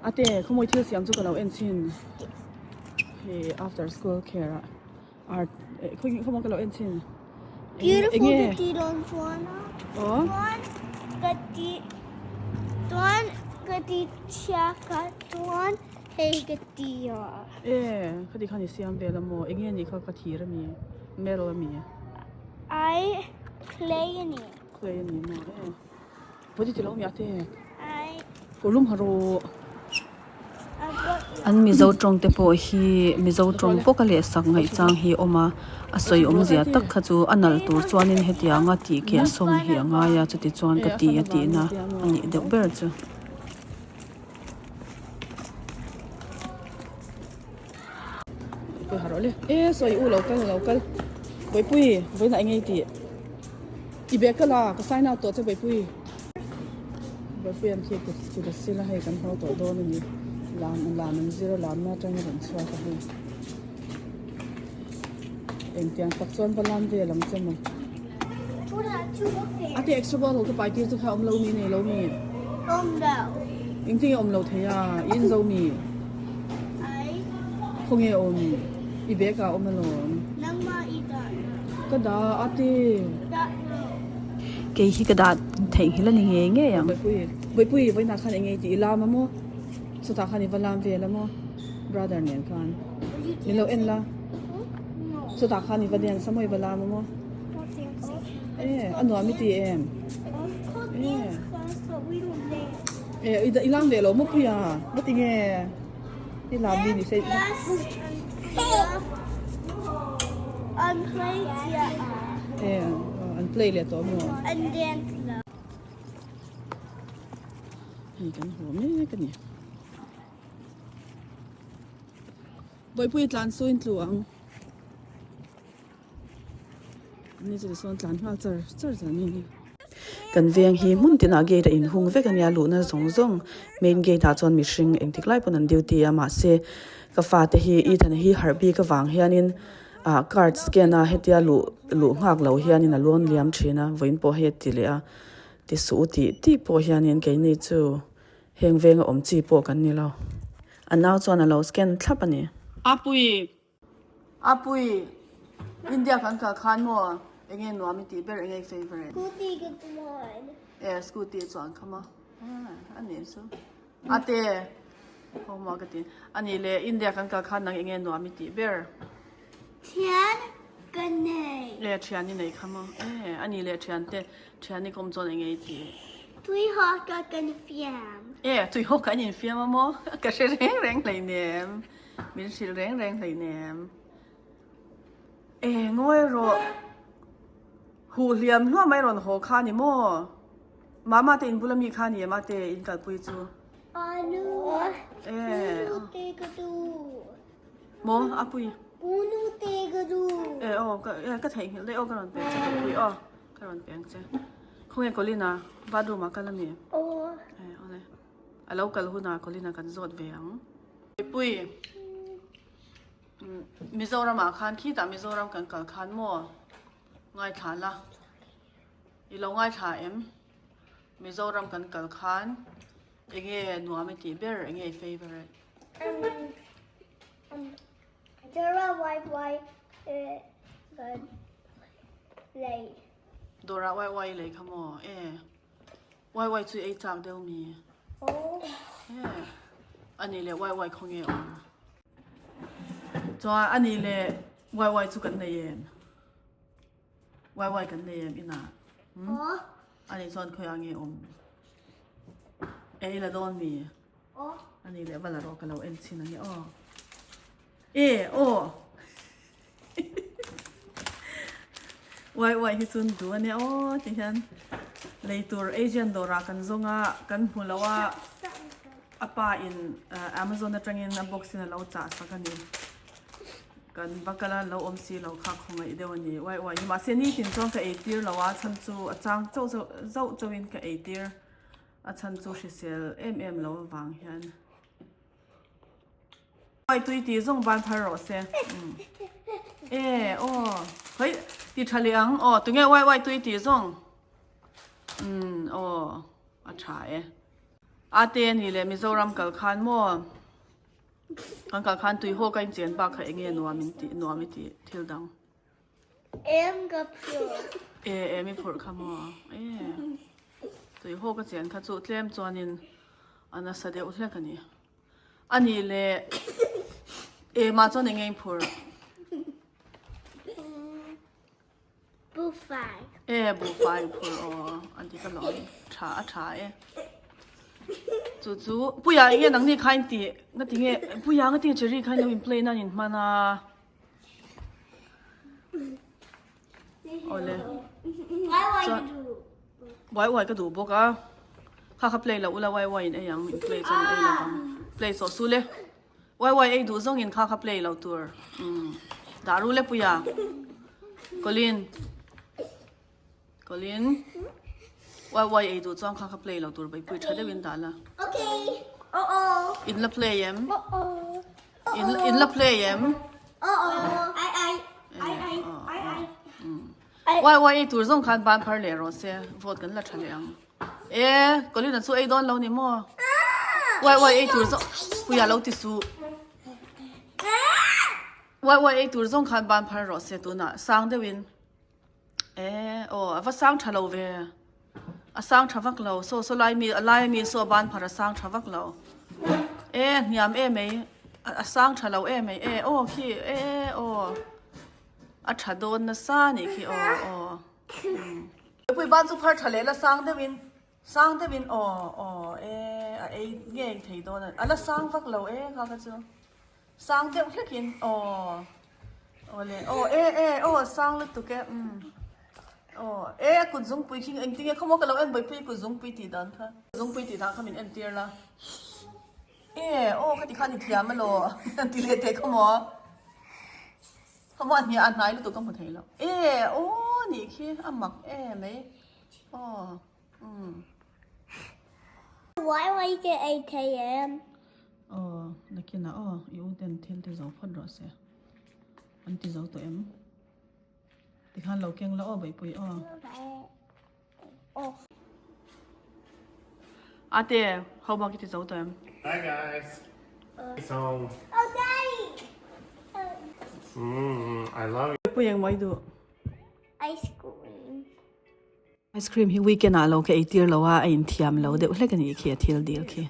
Ate khawmawi thil siam chu ka lo en chhin hei after school care ah art eh khawi khawmawi ka lo en chhin Beautiful enge ka ti dawn chuan a aw chuan ka ti chuan ka ti chhia kha chuan hei ka ti a. E khati khan i siam vel a maw enge nih kha ka thir ami metal ami Ai clay a ni. Clay a ni maw e. Pawh ti lo mi ate kawlum ha rawh. An Mizo tawng te pawh hi Mizo tawng pawk a leh sak ngaih chang hi a awm a, a sawi awmzia tak kha chu a nalh tur chuanin hetianga tih keh sawm hi a ngai a, chuti chuan ka ti a tihna a nih deuh ber chu. Pui ha rawh le. E sawi u lo kal lo kal. Bawihpui vawiinah eng nge i tih? I bag ka la ka sign out tawh che Bawihpui. Bawihpui an khi kut kut a sil a hei kan haw tawh dawn a ni. Lam lam an zir a lamna atangin a rawn chhuak a hei. Engtiang tak chuan va lam vel ang che maw. A te extra bottle ka pai tir chu kha awm lo mi nei lo mi. Awm lo. Engtin nge awm lo thei a? I in zo mi? Ai. Khawnge awm? I bag ah awm alawm. Nangmah i dah lo. Ka dah a te. Dah lo. Kei hi ka dah theihnghilh a ni ngei ngei ang. Bawihpui, Bawihpui vawiinah khan eng nge i tih i lam a maw? Chutah khan i va lam vel a maw? Brother nen khan. Min lo en la. Chutah khan i va dance a maw i va lam a maw? E a nuam i ti em? E i lam ve lo maw puia? Maw ti nge i lam mi ni se. E an play leh tawh maw? Hei kan haw mek a ni. Bawihpui tlan chu in tlu ang. Ni chu tichuan tlan nghal char char zan a ni. Kan veng hi hmun tinah gate a inhung vek a nia luhna zawng zawng main gate ah chuan mihring engtik lai pawn an duty a mahse ka fate hi Ethan hi harh bik avang hianin ah card scan a hetia luh luh nghak lo hianin a lawn liam thin a vawiin pawh hei a ti leh a ti suh u tih tih pawh hianin keini chu Heng venga awm chi pawh kan ni lo. A nau chuan a lo scan thlap a ni. Apui! Apui! India kan kal khan maw? Enge nuam i tih ber? Enge i favourite? Scooty ka chuan. E, scooty a chuan kha maw? A nih chu. Ate! Ho maw ka ti. A nih le, India kan kal khan nang enge nuam i tih ber? Thian ka nei. E, thian i nei kha maw? E, a nih leh thian te, thian i kawm chuan enge i tih? Tui hawk a kan fiam. E, tui hawk an infiam a maw? Ka hre reng reng hleinem. Min hrilh reng reng hleinem. E, ngawi rawh. Huh hliam hluah mai rawn haw kha ni maw? Mama te in bula mi kha ni em a te in kalpui chu? Anu. E. Anu te ka duh. Maw a pui. Unu te ka duh. E aw ka e ka theihnghilh daih aw ka rawn pe che ka pui aw ka rawn pe ang che. Khawnge Colina bathroom ah kal a mi? Aw. E awle. A lo kal hunah Colina kan zawt ve ang. Pui Mizoram ah khan khitah Mizoram kan kal khan maw ngaithla la i lo ngaithla em Mizoram kan kal khan enge nuam i tih ber enge i favourite? Dora wai wai lei. Dora wai wai lei kha maw? E. Wai wai chu ei chak deuh mi? Oh. E. Ani le wai wai khaw nge awm? Chuan ani le wai wai chu kan nei em? Wai wai kan nei em inah? Hmm? Oh. Ani chuan khawiah nge awm? Ei la dawn mi? A ni leh vala rawh ka lo en chhin ang e aw. E aw. Uai uai hi chun duh a nia aw ti hian lei tur Asian dawrah kan zawng a kan hmu lo a a pa in Amazon atangin a box in a lo chah sak a ni. Kan va kal a lo awm si lo kha khawngaih deuh a ni uai uai hi mahse nitin chuan ka eitir lo a chhan chu a chang chauh chauh zauh chauhin ka eitir. A chhan chu hrisel em em lo avang hian. Uai tui tih zawng ban phar rawh se. E aw hei ti tha leh ang aw tunge uai uai tui tih zawng. Um aw a tha e. Ate ni leh Mizoram kal khan maw kan kal khan tui haw ka inchen bak kha enge nuam in tih nuam i tih thil dang. Em ka phur. E em i phurh kha maw e tui haw ka chen kha chu tlem chuanin a nasa deuh hlek a ni. A nih leh emah chuan enge in phurh? Buhfai. E buhfai phur aw an ti ka lo tha a tha e. Chu chu puia enge nang ni kha in ti nga ti nge puia nga ti cherry kha in lo in play nan in hman a. Awle. Chuan wai wai ka duh bawk a. Kha kha play lo ula wai wai in ei ang in play chuan ei lo ang. Play sawh su le. Wai wai ei duh zawng in kha kha play lo tur. Umm dah ru le puia. Colin. Colin. Wai wai ei duh chuan kha kha play lo tur beipui tha deuh in dah la. Okay. Oh oh. In la play em? Oh oh. In in la play em? Oh oh. Ai ai. Ai ai. Ai ai. Wai wai ei tur zawng khan ban phar leh rawh se vote kan la tha leh ang. E Colin a chu ei dawn lo ni maw? Wai wai ei tur zawng puia lo ti suh. Wai wai ei tur zawng khan ban phar rawh se tunah sang deuhin. E aw a va sang tha lo ve. A sang tha vak lo saw saw lai mi a lai ami saw ban phar a sang tha vak lo. E hniam em ei a sang tha lo em ei e aw khi e aw a tha dawn nasa a nih khi aw aw. Pui ban chu phar tha leh la sang deuhin sang deuhin aw aw e a ei ngei thei dawn a a la sang vak lo e kha kha chu sang deuh hlekin aw aw le aw e e aw sang lutuk e umm aw e a kut zungpui khi engtin nge khawmaw ka lo en bawihpui kut zungpui tih dan kha zungpui tih dan kha min entir la e aw khati khan i thiam elaw ti leh teh khawmaw. Ka hmuh a hniah a hnai lutuk ka hmu thei lo. E aw nih khi a mak em mai aw umm. Wai wai ke ei thei em? Aw nakinah aw i u ten thil ti zo phawt rawh se. An ti zo tawh em? Tikhan lo keng la aw beihpui aw. Aw. Ate homework i ti zo tawh em? Hi guys. It's home. Oh daddy. Mm, I love you. Pui eng maw i duh? Ice cream. Ice cream hi weekend ah lo ka ei tir lo a, a inthiam lo deuh hlek a nih khi a thil dil khi.